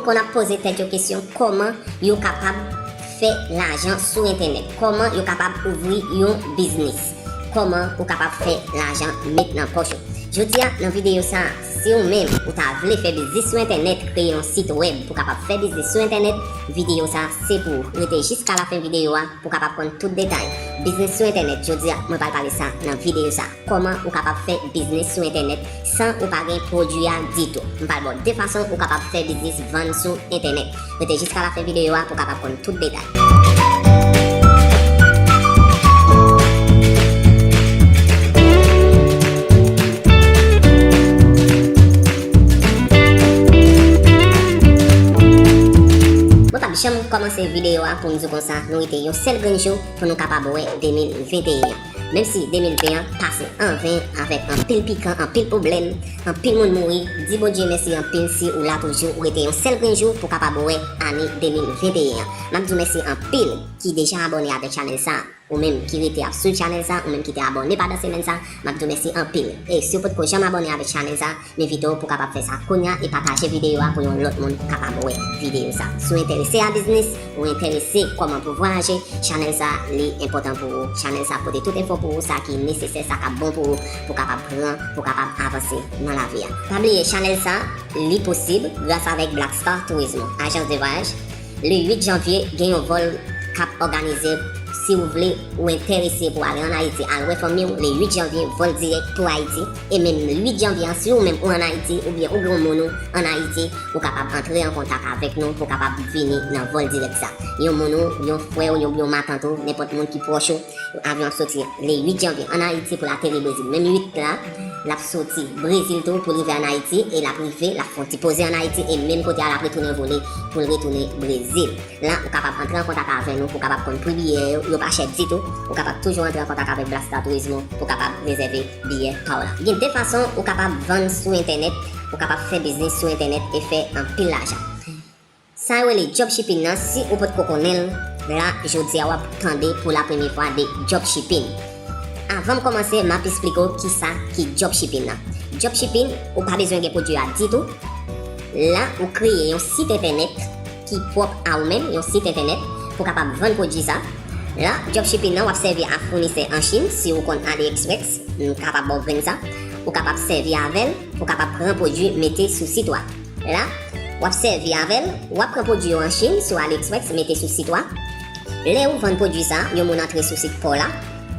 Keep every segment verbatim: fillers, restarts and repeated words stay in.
konn ap poze tèt yo kesyon kòman yo kapab fè lajan sou entènèt, kòman yo kapab ouvri yon biznis, kòman ou kapab fè lajan met nan pòch ou. Jodi a, nan videyo sa a, si ou menm ou ta vle fè biznis sou entènèt, kreye yon sit wèb pou kapab fè biznis sou entènèt, videyo sa a se pou ou. Rete jiska lafen videyo a pou kapab konn tout detay. Biznis sou entènèt, jodi a, mwen pral pale sa nan videyo sa a. Kòman ou kapab fè biznis sou entènèt san ou pa gen pwodui a ditou. M pral ba w de fason ou kapab fè biznis vann sou entènèt. Rete jiska lafen videyo a pou w kapab konn tout detay. Mwen p ap janm kòmanse videyo a pou m di w konsa nou rete yon sèl grenn jou pou nou kapab wè de mil venteyen an. Menm si de mil ven an pase an ven avèk anpil pikan, anpil pwoblèm, anpil moun mouri, di Bondye mèsi anpil si ou la toujou, ou rete yon sèl grenn jou pou w kapab wè ane de mil venteyen an. M ap di w mèsi anpil ki deja abòne avèk chanèl sa a. Ou menm ki rete ap swiv chanèl sa, ou menm ki te abòne pandan semèn sa, m ap di w mèsi anpil. E si w potko janm abòne avèk chanèl sa, m envite w pou w kapab fè sa kounye a e pataje videyo a pou yon lòt moun kapab wè videyo sa. Si w enterese a biznis, ou enterese kòman pou vwayaje, chanèl sa li enpòtan pou ou. Chanèl sa pote tout enfo pou ou, sa ki nesesè, sa k ap bon pou ou, pou w kapab pran, pou w kapab avanse nan lavi a. Pa bliye, chanèl sa li posib gras avèk Black Star Tourismo, ajans de vwayaj. Le uit janvye, gen yon vòl k ap òganize. Si w vle, ou enterese pou w ale ann Ayiti, al wè fanmi w, le uit janvye, vòl dirèk pou Ayiti. E menm le uit janvye an, si ou menm ou ann Ayiti, oubyen ou gen yon moun ou ann Ayiti, ou kapab antre an kontak avèk nou pou w kapab vini nan vòl dirèk sa. Yon moun ou, yon frè w, yon, yon matant ou, nenpòt moun ki pwòch ou, avyon ap soti le uit janvye ann Ayiti pou l ateri Brezil. Menm uit la, l ap soti Brezil tou pou l rive ann Ayiti e l ap rive, l ap fè yon ti poze ann Ayiti e menm kote a l ap retounen vole pou l retounen Brezil. La, ou kapab antre an kontak avè nou pou w kapab konn pri biyè yo, yo pa chè ditou. Ou kapab toujou antre an kontak avèk Black Star Tourismo pou w kapab rezève biyè pa w la. Gen de fason ou kapab vann sou entènèt, ou kapab fè biznis sou entènèt e fè anpil lajan. Sa yo rele dropshipping nan, si ou potko konnen l, la, jodi a w ap tande pou la premye fwa de dropshipping. Avan m kòmanse, m ap esplike w kisa ki dropshipping nan. Dropshipping, ou pa bezwen gen pwodui a ditou. La, ou kreye yon sit entènèt ki pwòp a ou menm, yon sit entènèt pou w kapab vann pwodui sa. La, dropshipping nan, w ap sèvi a founisè an Chin, si ou konn AliExpress, m kapab ba w grenn sa. Ou kapab sèvi avè l pou w kapab pran pwodui mete sou sit ou a. La, w ap sèvi avè l, w ap pran pwodui yo an Chin, sou AliExpress, mete sou sit ou a. Lè ou vann pwodui sa, yon moun antre sou sit pa w la.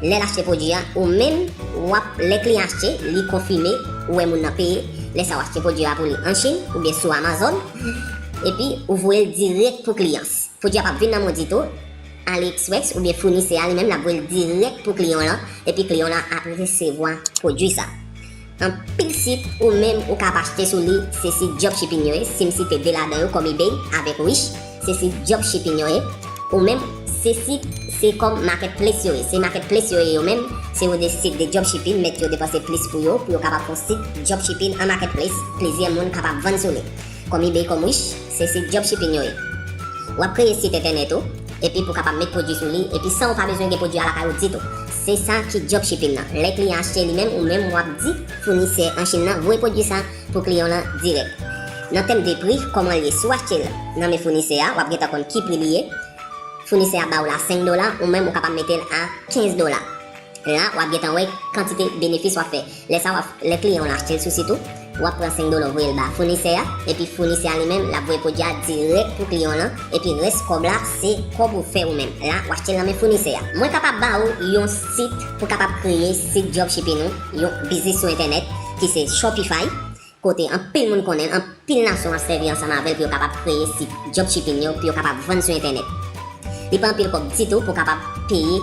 Lè l achte pwodui a, ou menm, w ap, lè kliyan achte, li konfime, ou wè moun nan peye. Lè sa, w achte pwodui a pou li an Chin, oubyen sou Amazon. Epi, ou voye l dirèk pou kliyan. Pwodui a p ap vin nan men w ditou. AliExpress oubyen founisè a li menm, l ap voye l dirèk pou kliyan w lan, epi kliyan w lan ap resevwa pwodui sa. Anpil sit ou menm ou kab achte sou li, se sit dropshipping yo ye. Si m site de ladan yo kòm eBay avèk Wish, se sit dropshipping yo ye. Ou menm, se sit, se kòm marketplace yo ye. Se marketplace yo ye yo menm, se yo de sit de dropshipping, mèt yo depanse plis pou yo, pou yo kapab fè yon sit dropshipping an marketplace, plizyè moun kapab vann sou li. Kòm eBay, kòm Wish, se sit dropshipping yo ye. W ap kreye sit entènèt ou, epi pou kapab met pwodui sou li, epi san ou pa bezwen gen pwodui a lakay ou ditou. Se sa ki dropshipping nan. Lè kliyan achte li menm, ou menm w ap di founisè an Chin nan voye pwodui sa pou kliyan w lan dirèk. Nan tèm de pri, kòman l ye? Si w achte l nan men founisè a, w ap gentan konn ki pri li ye. Founisè a ba w la senk dola, ou menm ou kapab mete l a kenz dola. La, w ap gentan wè kantite benefis w ap fè. Lè sa, w ap, lè kliyan w lan achte l sou sit ou, w ap pran senk dola w voye l ba founisè a, epi founisè a li menm, l ap voye pwodui a dirèk pou kliyan w lan, epi rès kòb la, se kòb ou fè ou menm. La, w achte l nan men founisè a. Mwen kapab ba ou yon sit pou kapab kreye sit dropshipping ou, yon biznis sou entènèt, ki se Shopify. Kote anpil moun konnen l, anpil nasyon ap sèvi ansanm avè l pou yo kapab kreye sit dropshipping yo, pou yo kapab vann sou entènèt. Li pa anpil kòb ditou pou kapab peye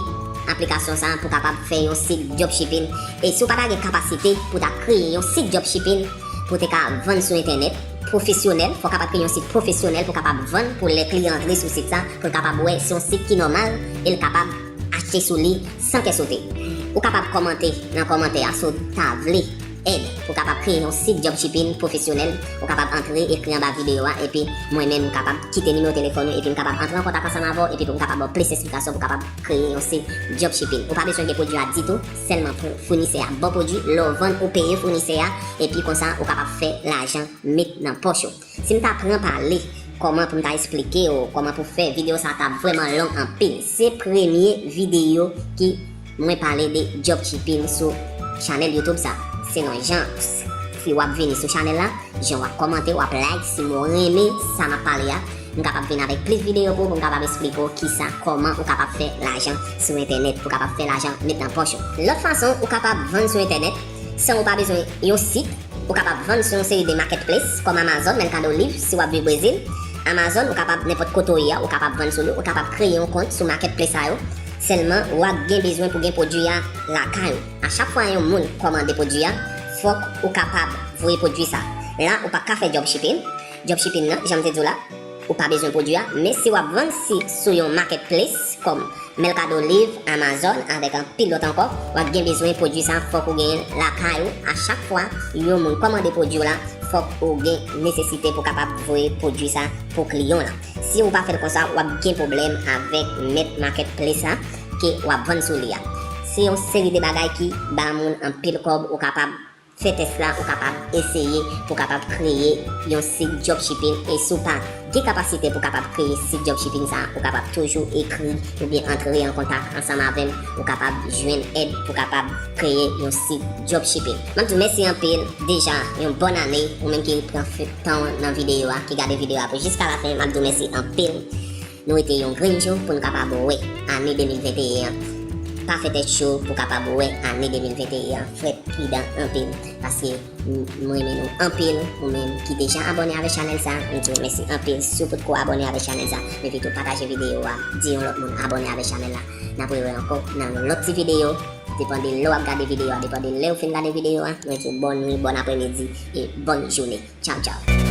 aplikasyon sa a, pou kapab fè yon sit dropshipping. E si w pa ta gen kapasite pou ta kreye yon sit dropshipping, pou te ka vann sou entènèt, pwofesyonèl, fò w kapab kreye yon sit pwofesyonèl pou kapab vann, pou lè kliyan antre sou sit sa, pou l kapab wè se yon sit ki nòmal, e l kapab achte sou li san kè sote. Ou kapab kòmante nan kòmantè a si w ta vle èd pou kapab kreye yon sit dropshipping pwofesyonèl. Ou kapab antre ekri anba videyo a, epi mwen menm m kapab kite nimewo telefòn ou, epi m kapab antre an kontak ansanm avè w, epi pou m kapab ba w plis esplikasyon pou kapab kreye yon sit dropshipping. Ou pa bezwen gen pwodui a ditou, sèlman pou founisè a ba w pwodui, lè w vann ou peye founisè a, epi konsa ou kapab fè lajan met nan pòch ou. Si m ta pran pale Kòman pou m ta esplike w kòman pou fè videyo sa ta vrèman long anpil. Se premye videyo ki mwen pale de dropshipping sou chanèl YouTube sa. Selon jan si w ap vini sou chanèl la, jan w ap kòmante, w ap like, si w renmen sa m ap pale a, m kapab vin avèk plis videyo pou w, pou m kapab esplike w kisa, kòman ou kapab fè lajan sou entènèt, pou w kapab fè lajan met nan pòch ou. Lòt fason ou kapab vann sou entènèt san ou pa bezwen yon sit, ou kapab vann sou yon seri de marketplace kòm Amazon, Mercado Livre si w ap viv Brezil. Amazon, ou kapab nenpòt kote w ye a, ou kapab vann sou li, ou kapab kreye yon kont sou marketplace sa yo. Sèlman, w ap gen bezwen pou gen pwodui a lakay ou. A chak fwa yon moun kòmande pwodui a, fòk ou kapab voye pwodui sa. La, ou pa ka fè dropshipping. Dropshipping nan, jan m te di w la, ou pa bezwen pwodui a. Men si w ap vann si, sou yon marketplace kòm Mercado Livre, Amazon, avèk anpil lòt ankò, w ap gen bezwen pwodui sa, fòk ou genyen l lakay ou. A chak fwa yon moun kòmande pwodui w la, fòk ou gen nesesite pou kapab voye pwodui sa pou kliyan w la. Si ou pa fè l konsa, w ap gen pwoblèm avèk mèt marketplace la ke w ap vann sou li a. Se yon seri de bagay ki ba moun anpil kòb, ou kapab fè tès la, ou kapab eseye pou kapab kreye yon sit dropshipping. E si w pa gen kapasite pou kapab kreye sit dropshipping sa, ou kapab toujou ekri oubyen antre an kontak ansanm avè m, ou kapab jwenn èd pou kapab kreye yon sit dropshipping. M ap di w mèsi anpil deja, yon bòn ane, ou menm ki pran tan w nan videyo a, ki gade videyo a pou jiska lafen, m ap di w mèsi anpil. Nou rete yon grenn jou pou n kapab wè ane de mil venteyen an. Pa fè tèt cho pou kapab wè ane de mil venteyen an. Fè pridan anpil, paske m, m renmen nou anpil. Ou menm ki deja abòne avèk chanèl sa, m di w mèsi anpil. Si w potko abòne avèk chanèl sa, m envite w pataje videyo a, di yon lòt moun abòne avèk chanèl la. N ap rewè ankò nan yon lòt ti videyo. Depann de lè w ap gade videyo a, depann de lè w fin gade videyo a. Mwen di w bòn nwi, bòn aprèmidi e bòn jounen. Tchaw, tchaw.